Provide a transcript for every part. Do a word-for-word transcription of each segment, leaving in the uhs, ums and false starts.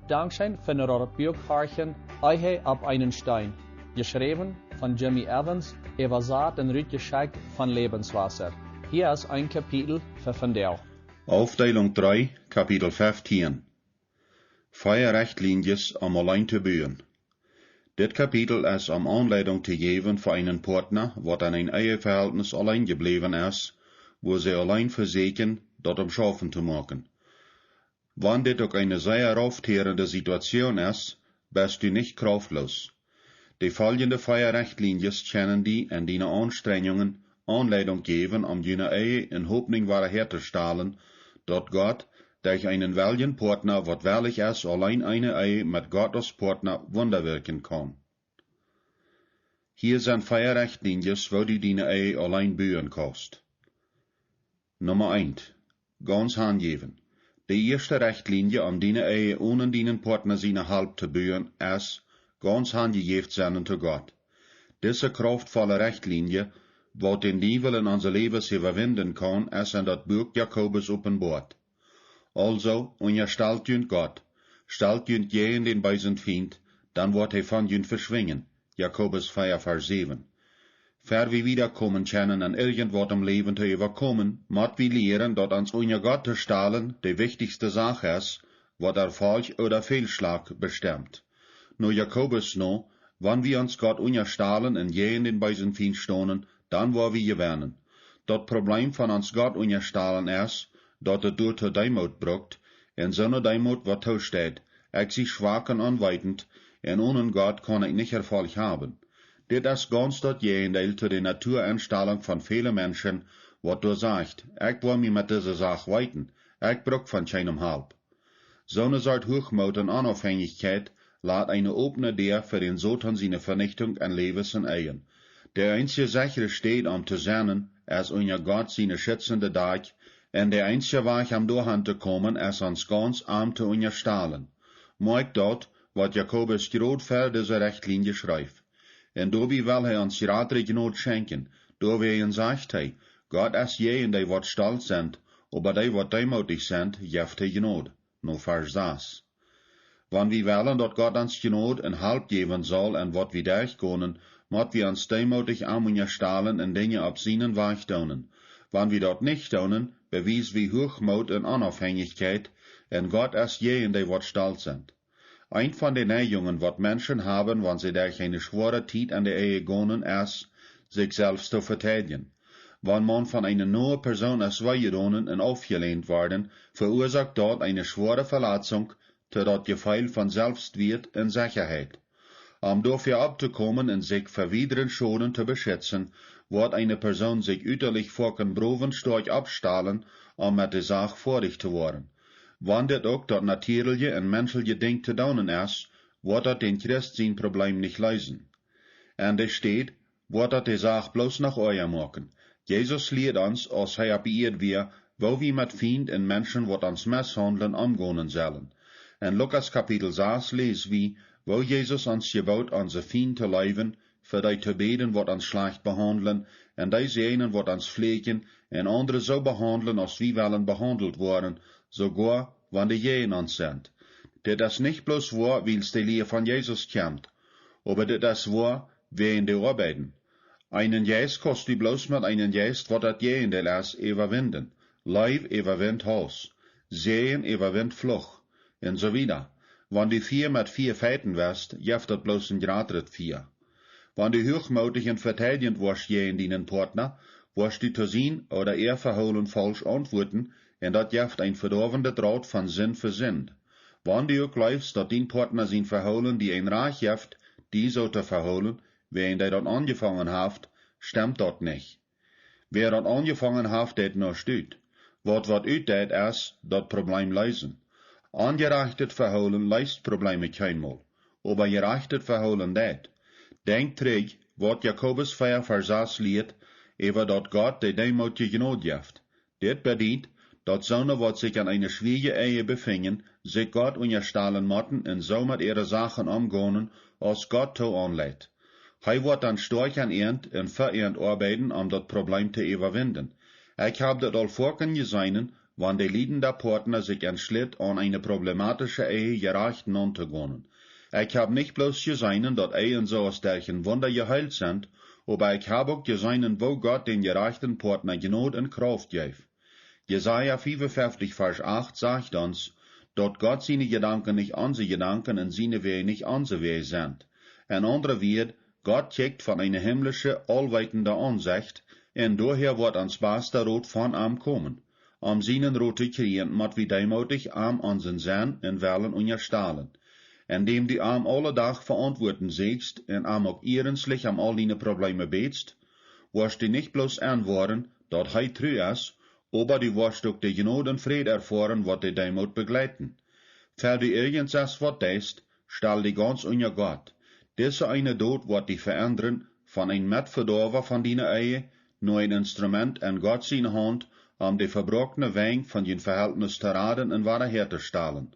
Dankscheen fa daut Buak horchen, Ehe opp eenen Steen, jeschräwen von Jimmy Evans, äwasat un rutjeschekjt von Lebenswasser. Hia es een Kapitel fa vondoag. Aufdeelunk dree, Kapitel feftieen. Vea Rechtlienjes om auleen to buen. Dit Kapitel es om Aunleidunk to jäwen fa eenen Partna, waut en een Eheverhältnis auleen jebläwen es, wua see auleen vesieekjen, daut om schaufen to moaken. Wan dit uk eene sea raufteerende Situation es, best du nich kraftlos. De foljende vea Rechtlienjes kjennen die en diene Aunstrenjungen Aunleidunk jäwen, om diene Ehe en Hopninj wada häatostalen, daut Gott derch eenen weljen Partna, waut wellich es, auleen eene Ehe met Gott aus Partna Wunda wirkjen kaun. Hia sent vea Rechtlienjes, woo du diene Ehe auleen buen kaust. Numma eent. Gaunz hanjäwen. De ieeschte Rechtlienje, om diene Ehe onen dienen Partna siene Help to buen, es gaunz hanjejäft sennen to Gott. Dise kraftvolle Rechtlienje, waut dän Diewel en onse Läwes äwawinden kaun, es en daut Buak Jakobus openboat. Aulsoo, unjastalt junt Gott, stalt junt jäajen dän beesen Fient, dan woat hee von junt veschwinjen. Jakobus vea, Varsch säwen. Ver wie wieda komen kjennen un irjent waut em Läwen to äwakomen, mott wie lieren, daut ons unja Gott to stalen de wichtichste Sach es, waut Erfolg ooda Fehlschlag bestemt. No Jakobus no, wan wie ons Gott unjastalen un jäajen dän beesen Fient stonen, dan woa wie jewennen. Daut Probleem von ons Gott unjastalen es, daut et doatoo Deemoot brukt, un soone Deemoot, waut toosteit: Ekj sie schwak un onweetent, un onen Gott kaun ekj nich Erfolg haben. Dit es gaunz daut Jäajendeel to de Natuaenstalunk von väle Menschen, waut doa sajcht: Ekj woa mie met dise Sach weeten, ekj bruk von kjeenem Help. Soone Sort Huachmoot un Onaufhänjichkjeit lat eene opne Däa fa dän Soton siene Venichtunk en Läwes un Ehen. De eensje sechre Städ om to sennen es unja Gott siene schitzende Dakj, un de eensje Wajch om doahan to komen es ons gaunz am to unjastalen. Moakj daut, waut Jakobus jrod ver dise Rechtlienje schreef. Un doabie well hee ons jratre Jnod schenkjen. Doawäajen sajcht hee: Gott es jäajen dee, waut stolt sent, oba dee, waut deemootich sent, jeft hee Jnod. No Varsch sas. Wan wie wellen, daut Gott ons Jnod un Help jäwen saul en waut wie derchgonen, mott wie ons deemootich am unjastalen un Dinja opp sienen Wajch doonen. Wan wie daut nich doonen, bewies wie Huachmoot un Onaufhänjichkjeit, un Gott es jäajen dee, waut stolt sent. Eent von de Neijungen, waut Menschen haben, wan see derch eene schwoare Tiet en de Ehe gonen, es, sikj selfst to veteidjen. Wan maun von eene noe Persoon es wee jedonen un aufjelehnt worden, veuasoakt daut eene schwoare Velatzunk, to daut Jefeel von Selfstwieet un Sechaheit. Om doafäa opptokomen un sikj ver wiedren Schoden to beschitzen, woat eene Persoon sikj utalich foaken brow un stoakj oppstalen, om met de Sach foadich to woaren. Wan dit uk daut natieelje un menschelje Dinkj to doonen es, woat daut dän Christ sien Probleem nich leesen. En de Städ woat daut de Sach bloos noch oaja moaken. Jesus lieet ons, aus hee opp Ieed wia, woo wie met Fiend un Menschen, waut ons meshaundlen, omgonen sellen. En Lukas Kapitel sas läs wie, woo Jesus ons jeboot, onse Fiend to leewen, fa dee to bäden, waut ons schlajcht behaundlen, un dee säajnen, waut ons fluchen, un aundre soo behaundlen, aus wie wellen behaundelt woaren, soogoa wan dee jäajen ons sent. Dit es nich bloos woa, wiels de Lia von Jesus kjemt, oba dit es woa wäajen de Oabeiden. Eenen Jeist kaust du bloos met eenen Jeist, waut daut Jäajendeel es, äwawinden. Leew äwawint Hauss, Säajen äwawint Fluch, un soo wieda. Wan du Fia met Fia feiten west, jeft daut bloos een jratret Fia. Wan du huachmootich un veteidjent woascht jäajen dienen Partna, woascht du to sien ooda äa Vehoolen faulsch auntwuaten, un daut jeft een vedoawendet Rad von Sind fa Sind. Wan du uk jleefst, daut dien Partna sien Vehoolen die een Rajcht jeft, die soo to vehoolen, wäajen dee daut aunjefongen haft, stemt daut nich. Wäa daut aunjefongen haft, deit nuscht ut. Waut, waut utdeit, es daut Probleem leesen. Onjerajchtet Vehoolen leest Probleeme kjeenmol, oba jerajchtet Vehoolen deit. Denkj trigj, waut Jakobus vea Varsch sas lieet, äwa daut Gott de Deemootje Jnod jeft. Dit bediet, daut soone, waut sikj en eene schwierje Ehe befinjen, sikj Gott unjastalen motten un soo met äare Sachen omgonen, aus Gott to aunleit. Hee woat dan stoakj aun äant un fa äant oabeiden, om daut Probleem to äwawinden. Ekj hab daut aul foaken jeseenen, wan de liedende Partner sikj entschlitt, aun eene problematische Ehe jerajcht auntogonen. Ekj hab nich bloos jeseenen, daut Ehen soo aus derch een Wunda jeheelt sent, oba ekj hab uk jeseenen, woo Gott dän jerajchten Partner Jnod un Krauft jeef. Jesaja fiefunfeftich Varsch acht sajcht ons, daut Gott siene Jedanken nich onse Jedanken un siene Wäaj nich onse Wäaj sent. En aundre Wieed, Gott kjikjt von eene himmlische, aulweetende Aunsecht, un doahäa woat ons basta Rot von am komen, om sienen Rot to kjrieen, mott wie deemootich am onsen Senn un Wellen unjastalen. Endäm du am aule Dach veauntwuaten sitst un am uk iernstlich om aul diene Probleme bätst, woascht du nich bloos enwoaren, daut hee tru es, oba du woascht uk de Jnod un Fräd erfoaren, waut de Deemoot bejleiten. Ver du irjent waut deist, stal die gaunz unja Gott. Dise eene Dot woat die veendren von een Metvedoawa von diene Ehe no een Instrument en Gott siene Haunt, om de vebroakne Wenj von dien Verhältnis to raden un wada häatostalen.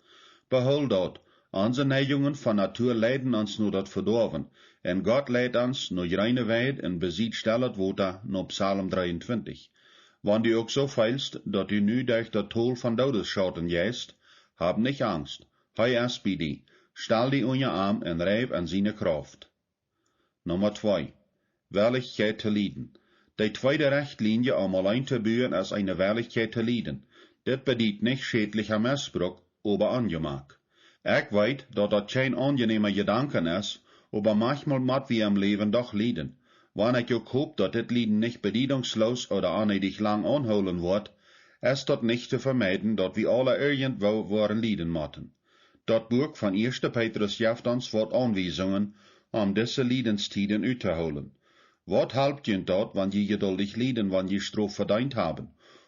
Behool daut, onse Neigungen von Natua leiden ons no daut Vedoawen, un Gott leit ons no jreene Weid un bie sellet Wota, no Psalm dreeuntwintich. Wan du uk soo feelst, daut du nu derch daut Tol von Doodesschauten jeist, hab nich Angst. Hee es bie die. Stal die unja am un reif en siene Krauft. Numma twee. Wellichkjeit to lieden. De tweede Rechtlienje om auleen to buen es eene Wellichkjeit to lieden. Dit bediet nich schädlicha Missbruk, oba Onjemak. Ekj weet, daut daut kjeen aunjenäma Jedanken es, oba maunchmol mott wie em Läwen doch lieden. Wan ekj uk hop, daut dit Lieden nich bediedungsloos ooda onneedich lang aunhoolen woat, es daut nich to vemeiden, daut wie aule irjentwoo woaren lieden motten. Daut Buak von Ieeschte Petrus jeft ons waut Aunwiesungen, om dise Liedenstieden uttohoolen. Waut halpt junt daut, wan jie jeduldich lieden, wan jie Strof vedeent haben?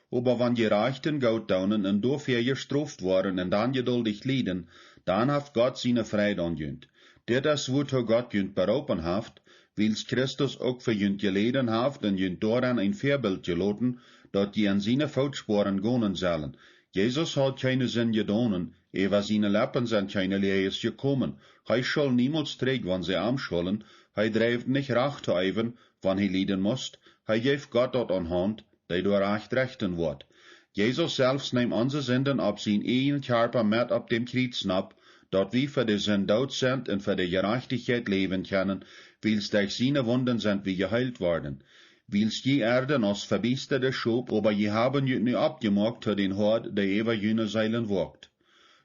Oba wan jie rajcht un goot doonen un doafäa jestroft woaren un dan jeduldich lieden, dan haft Gott siene Freid aun junt. Dit es, wuatoo Gott junt beroopen haft, wiels Christus uk fa junt jeläden haft un junt doaraun een Väabilt jeloten, daut jie en siene Footsporen gonen sellen. Jesus haud kjeene Sind jedonen, äwa siene Leppen sent kjeene Läajes jekomen. Hee schull niemols trigj, wan see am schullen. Hee dreef nich Rach to eewen, wan hee lieden must. Hee jeef Gott daut aun Haunt, dee doa rajcht rechten woat. Jesus selfst neem onse Sinden opp sien ieejnen Kjarpa met opp däm Kjriets nopp, daut wie fa de Sind doot sent un fa de Jerajchtichkjeit läwen kjennen, wiels derch siene Wunden sent wie jeheelt worden. Wiels jie ieeden aus vebiestade Schop, oba jie haben junt nu oppjemoakt to dän Hoad, dee äwa june Seelen woakt.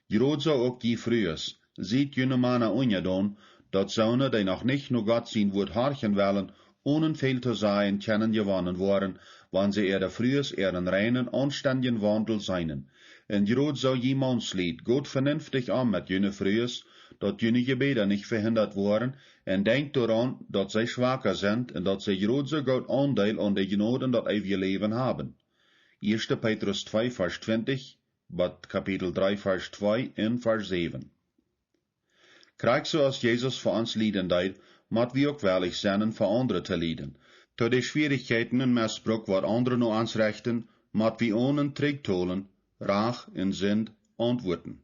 Jrod soo uk jie Frues, siet june Mana unjadon, daut soone, dee noch nich no Gott sien Wuat horchen wellen, onen väl to sajen kjennen jewonnen woaren, wan see äare Frues äaren reinen, aunstendjen Waundel seenen. Un jrod soo jie Maunslied, got venenftich om met june Frues, daut june Jebäda nich vehindat woaren, un denkjt doaraun, daut see schwaka sent un daut see jrod soo goot Aundeel aun de Jnod un daut eewje Läwen haben. Ieeschte Petrus twee Varsch twintich, bat Kapitel dree Varsch twee un Varsch säwen. Krakjt soo aus Jesus fa ons lieden deed, mott wie uk wellich sennen fa aundre to lieden. To de Schwierichkjeiten un Missbruk, waut aundre no ons rechten, mott wie onen trigjtolen, Rach un Sind auntwuaten.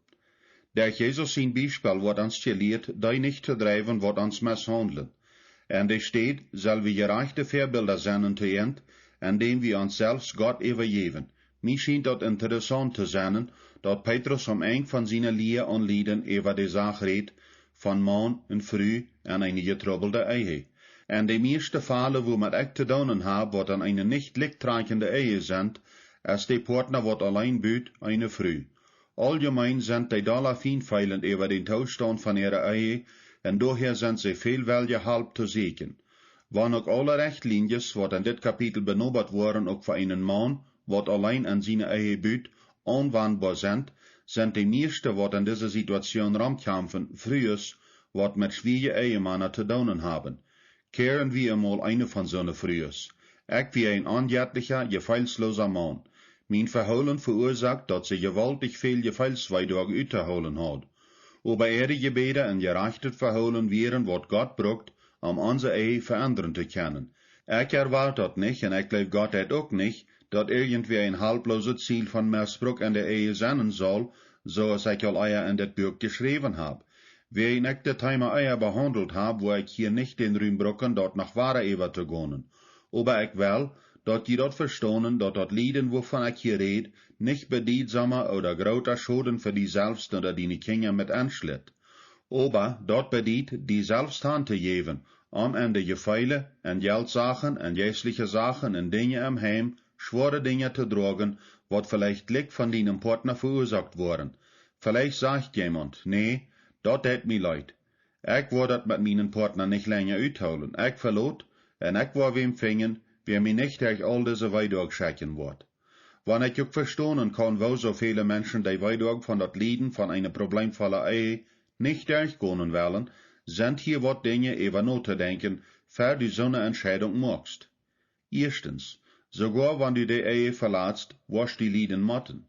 Derch Jesus sien Biespel woat ons jelieet, dee nich to dreiwen, waut ons misshaundlen. En de Städ sell wie jerajchte Väabilda sennen to an, endäm wie ons selfst Gott äwajäwen. Mie schient daut interessaunt to sennen, daut Petrus aum Enj von siene Lia aun Lieden äwa de Sach rät von Maun un Fru en eene jetrubbelde Ehe. En de mieeschte Fale, wua met ekj to doonen hab, waut en eene nich likjtrakjende Ehe sent, es de Partna, waut auleen but, eene Fru. Auljemeen sent dee dolla fienfeelent äwa dän Toostaunt von äare Ehe, un doahäa sent see väl welja Help to sieekjen. Wan uk aule Rechtlienjes, waut en dit Kapitel benobat woaren, uk fa eenen Maun, waut auleen en siene Ehe but, aunwandboa sent, sent de mieeschte, waut en dise Situatioon romkjamfen, Frues, waut met schwieeje Ehemana to doonen haben. Kjikjen wie emol eene von soone Frues. Ekj wia een onjettlicha, jefeelsloosa Maun. Mien Vehoolen veuasoakt, daut see jewaultich väl Jefeelsweedoag uttohoolen haud. Oba äare Jebäda un jerajchtet Vehoolen wieren, waut Gott brukt, om onse Ehe veendren to kjennen. Ekj erwoat daut nich un ekj jleew Gott daut uk nich, daut irjentwäa een halplooset Ziel von Missbruk en de Ehe sennen saul, soo aus ekj aul ea en dit Buak jeschräwen hab. Wäajen ekj dit Teema ea behaundelt hab, woa ekj hia nich dän Rum brucken, daut noch wieda äwa to gonen. Oba ekj well, daut jie daut vestonen, daut daut Lieden, wuavon ekj hia räd, nich bediedsomen ooda grooten Schoden fa die selfst ooda diene Kjinja met enschlitt. Oba daut bediet, die selfst hantojäwen, om en de Jefeele, en Jeltsachen, en jeistliche Sachen, en Dinja em Heim, schwoare Dinja to droagen, waut veleicht leicht von dienem Partner veuasoakt woaren. Veleicht sajcht jemaunt: "Nä, daut deit mie leet. Ekj woa daut met mienen Partner nich lenja uthoolen. Ekj velot, un ekj woa wäm finjen, wäa mie nich derch aul dise Weedoag schekjen woat." Wan ekj uk vestonen kaun, woo soo väle Menschen dee Weedoag von daut Lieden von eene probleemvolle Ehe nich derchgonen wellen, sent hia waut Dinja äwa notodenkjen, ver du soone Entscheidunk moakst. Ieeschtens, soogoa wan du de Ehe velatst, woascht du lieden motten.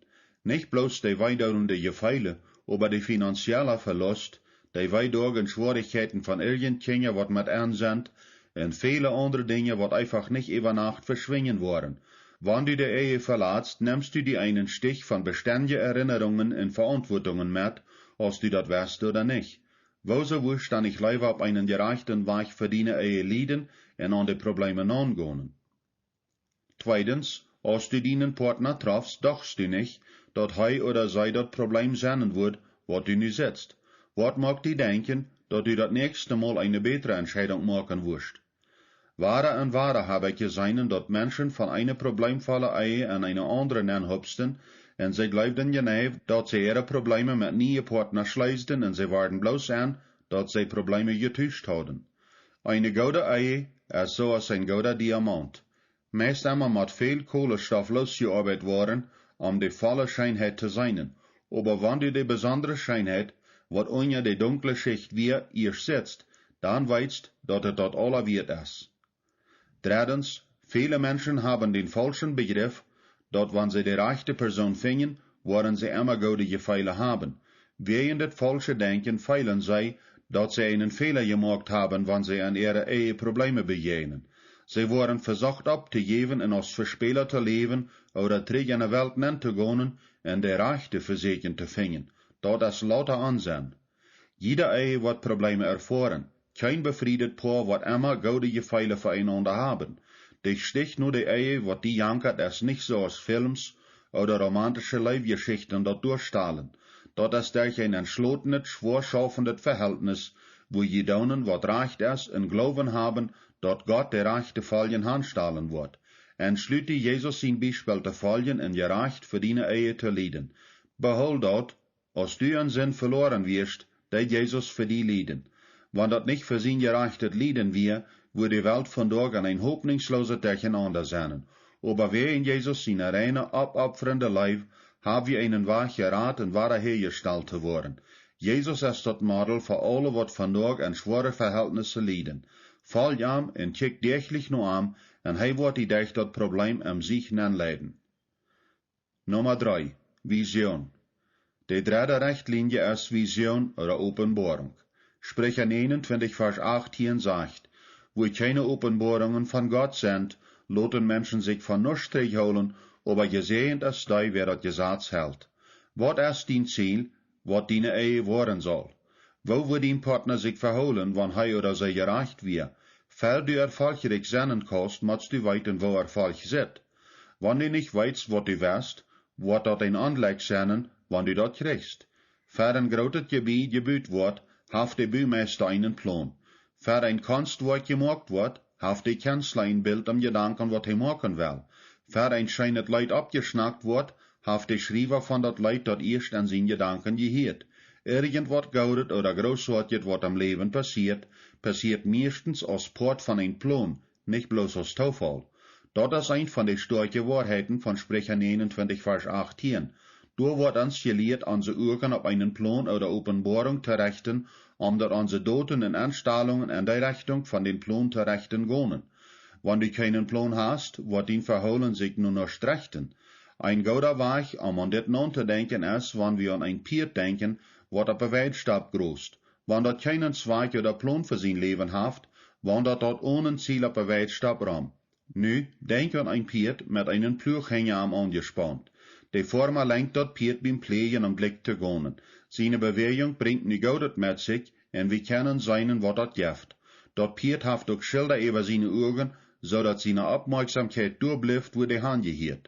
Nich bloos de weedoonende Jefeele, oba de finanzielle Velust, de Weedoag un Schwoarichkjeiten von irjent Kjinja waut met en sent, un väle aundre Dinja waut eefach nich äwa Nacht veschwinjen woaren. Wan du de Ehe velatst, nemst du die eenen Stich von bestendje Erinnerungen un Veauntwuatungen met, aus du daut west ooda nich. Woo soo wurscht dan nich leewa opp eenen jerajchten Wajch fa diene Ehe lieden un aun de Probleeme naungonen? Tweedens, aus du dienen Partner trafst, dochst du nich, daut hee ooda see daut Probleem sennen wudd, waut du nu sitst? Waut moakt die denkjen, daut du daut näakjste Mol eene bätre Entscheidunk moaken wurscht? Wada un wada hab ekj jeseenen, daut Menschen von eene probleemvolle Ehe en eene aundre nenhupsten, un see jleewden jeneiw, daut see äare Probleeme met niee Partner schleesden, un see worden bloos en, daut see Probleeme jetuscht hauden. Eene goode Ehe es soo aus een gooda Diamaunt. Meist emma mott väl Kohlenstoff losjeoabeit woaren, om de volle Scheenheit to seenen. Oba wan du de besondre Scheenheit, waut unja de dunkle Schicht wia, ieescht sitst, dan weetst, daut et daut aula wieet es. Dreddens, väle Menschen haben dän faulschen Begriff, daut wan see de rajchte Persoon finjen, woaren see emma goode Jefeele haben. Wäajen dit faulsche Denkjen feelen see, daut see eenen Fäla jemoakt haben, wan see en äare Ehe Probleeme bejäajnen. See woaren vesocht opptojäwen un aus Vespäla to läwen ooda trigj en de Welt nentogonen un de Rajchte vesieekjen to finjen. Daut es lauta Onsenn. Jiede Ehe woat Probleeme erfoaren. Kjeen befriedet Poa woat emma goode Jefeele fa eenaunda haben. De Stich no de Ehe, waut die jankat, es nich soo aus Films ooda romantische Leewjeschichten daut doastalen. Daut es derch een entschlotenet, schwoaschaufendet Vehältnis, wua jie doonen, waut rajcht es, un Gloowen haben, daut Gott de rajchte Foljen hanstalen woat. Entschlut die, Jesus sien Biespel to foljen un jerajcht fa diene Ehe to lieden. Behool daut, aus du en Sind veloaren wieescht, deed Jesus fa die lieden. Wan daut nich fa sien jerajchtet Lieden wia, wudd de Welt vondoag en een hopninjslooset Derchenaunda sennen. Oba wäajen Jesus siene reine, oppopfernde Leew hab wie eenen Wajch jerat un wada häajestalt to woaren. Jesus es daut Model fa aule, waut vondoag en schwoare Vehältnisse lieden. Folj am un kjikj däachlich no am, un hee woat die derch daut Probleem em Siech nenleiden. Numma dree, Vision. De dredde Rechtlienje es Vision ooda Openboarunk. Spricha näajenuntwintich Varsch achtieen sajcht: "Wua kjeene Openboarungen von Gott sent, loten Menschen sikj von nuscht trigjhoolen, oba jesäajent es dee, wäa daut Jesaz helt." Waut es dien Ziel, waut diene Ehe woaren saul? Woo wudd dien Partner sikj vehoolen, wan hee ooda see jerajcht wia? Ver du erfolchrikj sennen kaust, motst du weeten, woo Erfolg sitt. Wan du nich weetst, waut du west, woat daut een Onjlekj sennen, wan du daut kjrichst. Ver een grootet Jebied jebut woat, haft de Bumeista eenen Plon. Ver een Konstwoakj jemoakt woat, haft de Kjenstla een Bilt em Jedanken, waut hee moaken well. Ver een scheenet Leet oppjeschnackt woat, haft de Schriewa von daut Leet daut ieescht en siene Jedanken jehieet. Irjent waut Goodet ooda Groothoatjet, waut em Läwen passieet, passieet mieeschtens aus Poat von een Plon, nich bloos aus Toofall. Daut es eent von de stoakje Woarheiten von Spricha näajenuntwintich Varsch achtieen. Doa woat ons jelieet, onse Uagen opp eenen Plon ooda Openboarunk to rechten, om daut onse Doten un Enstalungen en de Rechtunk von dän Plon to rechten gonen. Wan du kjeenen Plon hast, woat dien Vehoolen sikj nu noch rechten. Een gooda Wajch, om aun dit notodenkjen, es, wan wie aun een Pieet denkjen, waut opp de Weidstap grost. Wan daut kjeenen Zwakj ooda Plon fa sien Läwen haft, waundelt daut onen Ziel opp de Weidstap rom. Nu, denkj aun een Pieet met eenen Pluach hinja am aunjespaunt. De Foarma lenkjt daut Pieet biem Pläajen om jlikj to gonen. Siene Bewäajunk brinjt nu Goodet met sikj, un wie kjennen seenen, waut daut jeft. Daut Pieet haft uk Schilda äwa siene Uagen, soo daut siene Oppmoakjsomkjeit doa blift, wua dee han jehieet.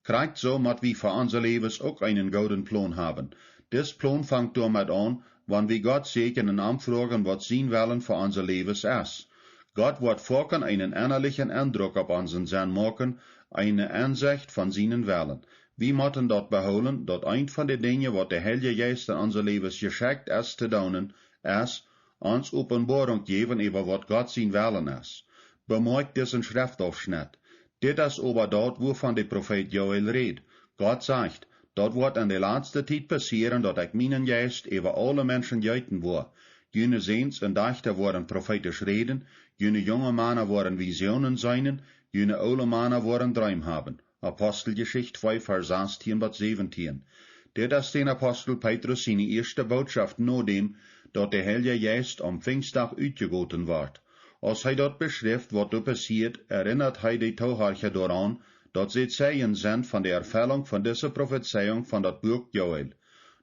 Krakjt soo mott wie fa onse Läwes uk eenen gooden Plon haben. Dis Plon fangt doamet aun, wan wie Gott säkjen un aunfroagen, waut sien Wellen fa onse Läwes es. Gott woat foaken eenen ennalichen Endruck opp onsen Senn moaken, eene Ensecht von sienen Wellen. Wie motten daut behoolen, daut eent von de Dinja, waut de Heilje Jeist en onse Läwes jeschekjt es to doonen, es ons Openboarunk jäwen äwa waut Gott sien Wellen es. Bemoakjt disen Schreftauffschnett. Dit es oba daut, wuavon de Profeet Joel rät. Gott sajcht: Daut woat en de latste Tiet passieren, daut ekj mienen Jeist äwa aule Menschen jeeten woa. June Säns un Dajchta woaren profeetisch räden, june junge Mana woaren Visionen seenen, june oole Mana woaren Dreem haben. Aposteljeschicht twee, Varsch sastieen bat säwentieen. Dit es dän Apostel Petrus siene ieeschte Bootschoft no däm, daut de Heilje Jeist aum Pinjstdach utjegoten wort. Aus hee daut beschrift, waut doa passieet, erinnat hee de Toohorcha doaraun, daut see Zeijen sent von de Erfellunk von dise Profezeiunk von daut Buak Joel.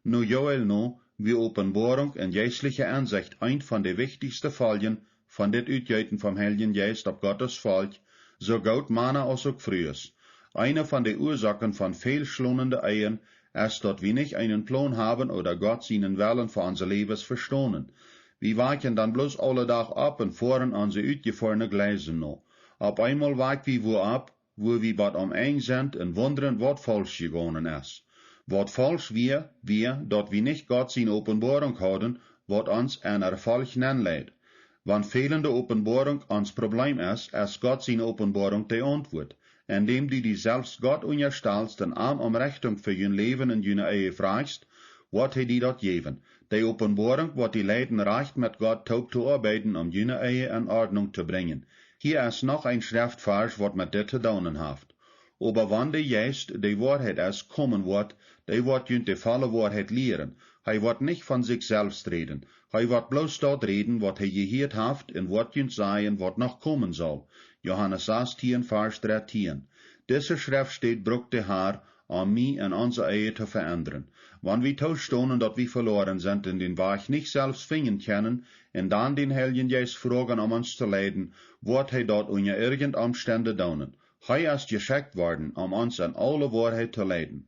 No Joel no, wia Openboarunk un jeistliche Ensecht eent von de wichtichste Foljen von dit Utjeeten vom Heiljen Jeist opp Gottes Volkj, soo goot Mana aus uk Frues. Eene von de Uasoaken von väl schlonende Ehen es, daut wie nich eenen Plon haben ooda Gott sienen Wellen fa onse Läwes vestonen. Wie wakjen dan bloos aule Dach opp un foaren onse utjefoarne Jleisen no. Opp eemol wakj wie wua opp, wua wie bat aum Enj sent un wundren, waut faulsch jegonen es. Waut faulsch wia, wia, daut wie nich Gott siene Openboarunk hauden, waut ons en Erfolg nenleid. Wan fälende Openboarunk ons Probleem es, es Gott siene Openboarunk de Auntwuat. Endäm du die selfst Gott unjastalst un am om Rechtunk fa jun Läwen un june Ehe frajchst, woat hee die daut jäwen. De Openboarunk woat die leiden, rajcht met Gott toop to oabeiden, om june Ehe en Ordnunk to brinjen. Hia es noch een Schreftvarsch, waut met dit to doonen haft. Oba wan de Jeist, dee Woarheit es, komen woat, dee woat junt de volle Woarheit lieren. Hee woat nich von sikj selfst räden. Hee woat bloos daut räden, waut hee jehieet haft, un woat junt sajen, waut noch komen saul. Johanes sastieen, Varsch drettieen. Dise Schreftstäd brukt de Har, om mie un onse Ehe to veendren. Wan wie toostonen, daut wie veloaren sent un dän Wajch nich selfst finjen kjennen, un dan dän Heiljen Jeist froagen, om ons to leiden, woat hee daut unja irjent Omstend doonen. Hee es jeschekjt worden, om ons en aule Woarheit to leiden.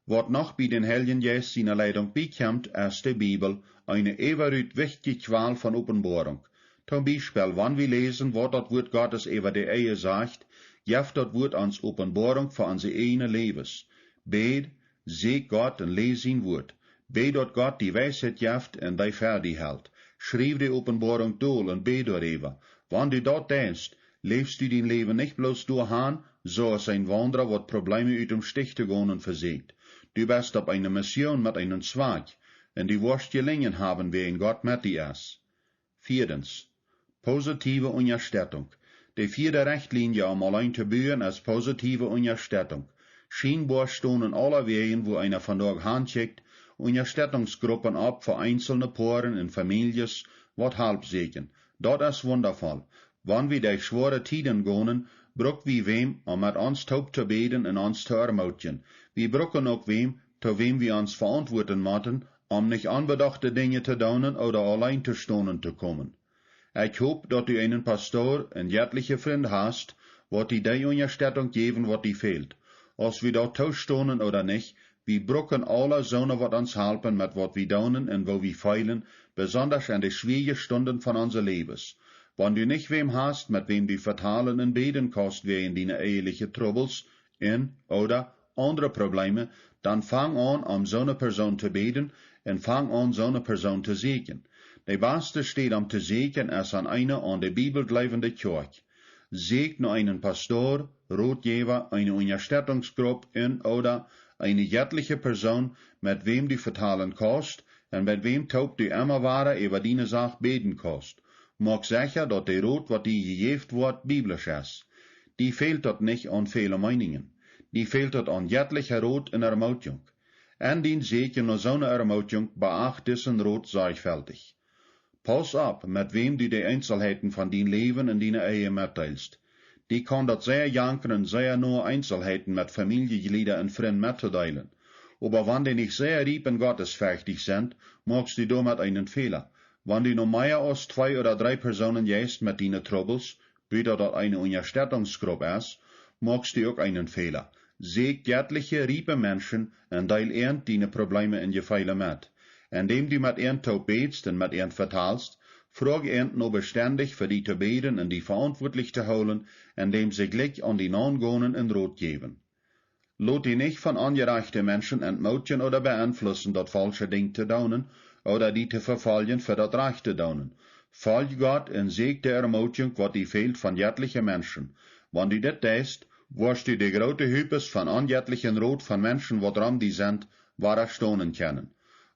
Waut noch bie dän Heiljen Jeist siene Leidunk biekjemt, es de Bibel, eene äwarut wichtje Kjwal von Openboarunk. Toom Biespel, wan wie läsen, waut daut Wuat Gottes äwa de Ehe sajcht, jeft daut Wuat ons Openboarunk fa onse ieejne Läwes. Bäd, säkj Gott un läs sien Wuat. Bäd, daut Gott die Weisheit jeft un die fa die helt. Schriew de Openboarunk dol un bäd doaräwa. Wan du daut deist, läwst du dien Läwen nich bloos derch, soo aus een Waundra, waut Probleeme ut däm Stich to gonen vesieekjt. Du best opp eene Mission met eenen Zwakj, un du woascht jelinjen haben, wäajen Gott met die es. Vieedens, positive Unjastettunk. De vieede Rechtlienje, om auleen to buen, es positive Unjastettunk. Schienboa stonen aulawäajen, wua eena vondoag hankjikjt, Unjastettungsgruppen opp fa eenzelne Poaren un Famieljes, waut Help säkjen. Daut es wundavoll. Wan wie derch schwoare Tieden gonen, bruk wie wäm, om met ons toop to bäden un ons to ermootjen. Wie bruken uk wäm, to wäm wie ons veauntwuaten motten, om nich onbedochte Dinja to doonen ooda auleen to stonen to komen. Ekj hop, daut du eenen Pastor un jettliche Frind hast, waut die dee Unjastettunk jäwen, waut die fält. Aus wie daut toostonen ooda nich, wie bruken aula soone, waut ons halpen met waut wie doonen un woo wie feelen, besondasch en de schwierje Stunden von onse Läwes. Wan du nich wäm hast, met wäm du vetalen un bäden kaust wäajen diene eheliche Trubbels un ooda aundre Probleeme, dan fang aun, om soone Persoon to bäden, un fang aun, soone Persoon to säkjen. De baste Städ, om to säkjen, es aun eene aun de Bibel jleewende Kjoakj. Säkj no eenen Pastor, Rotjäwa, eene Unjastettungsgrupp un ooda eene jettliche Persoon, met wäm du vetalen kaust un met wäm toop du emma wada äwa diene Sach bäden kaust. Moak secha, daut de Rot, waut die jejäft woat, biblisch es. Die fält daut nich aun väle Meeningen. Die fält daut aun jettliche Rot un Ermootjunk. En dien Säkjen no soone Ermootjunk, beacht disen Rot sorjfeltich. Pauss opp, met wäm du de Eenselheiten von dien Läwen un diene Ehe metdeelst. Die kaun daut sea jankren, sea noe Eenselheiten met Famieljeglieda un Frind mettodeelen. Oba wan dee nich sea riep un gottesferchtich sent, moakst du doamet eenen Fäla. Wan du no mea aus twee ooda dree Persoonen jeist met diene Trubbels, wieda daut eene Unjastetungsgrupp es, moakst du uk eenen Fäla. Säkj jettliche, riepe Menschen un deel äant diene Probleeme un Jefeele met. Endäm du met äant toop bätst un met äant vetalst, froag äant no bestendich fa die to bäden un die veauntwuatlich to hoolen, endäm see jlikj aun die naungonen un Rot jäwen. Lot die nich von onjerajchte Menschen entmootjen ooda beenflussen, daut faulsche Dinj to doonen ooda die to vefoljen fa daut rajchte doonen. Folj Gott un säkj de Ermootjunk, waut die fält von jettliche Menschen. Wan du dit deist, woascht du de groote Hupes von onjettlichen Rot von Menschen, waut rom die sent, wadastonen kjennen.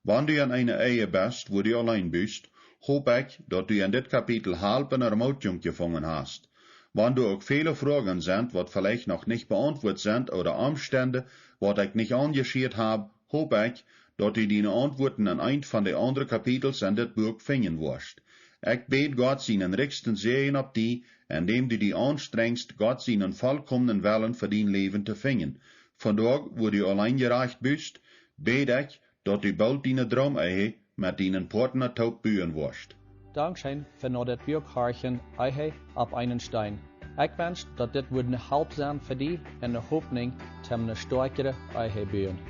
Wan du en eene Ehe best, wua du auleen best, hop ekj, daut du en dit Kapitel Help un Ermootjunk jefungen hast. Wan doa uk väle Froagen sent, waut veleicht noch nich beauntwuat sent, ooda Omstend, waut ekj nich aunjeschieet hab, hop ekj, daut du diene Auntwuaten en eent von de aundre Kapitels en dit Buak finjen woascht. Ekj bäd Gott sienen rikjsten Säajen opp die, endäm du die aunstrenjst, Gott sienen volkomnen Wellen fa dien Läwen to finjen. Vondoag, wua du auleen jerajcht best, bäd ekj, daut du boolt diene Droom-Ehe met dienen Partner toop buen woascht. Dankscheen fa no dit Buak horchen, Ehe opp eenen Steen. Ekj wensch, daut dit wudd ne Help sennen fa die un ne Hopninj toom ne stoakjre Ehe buen.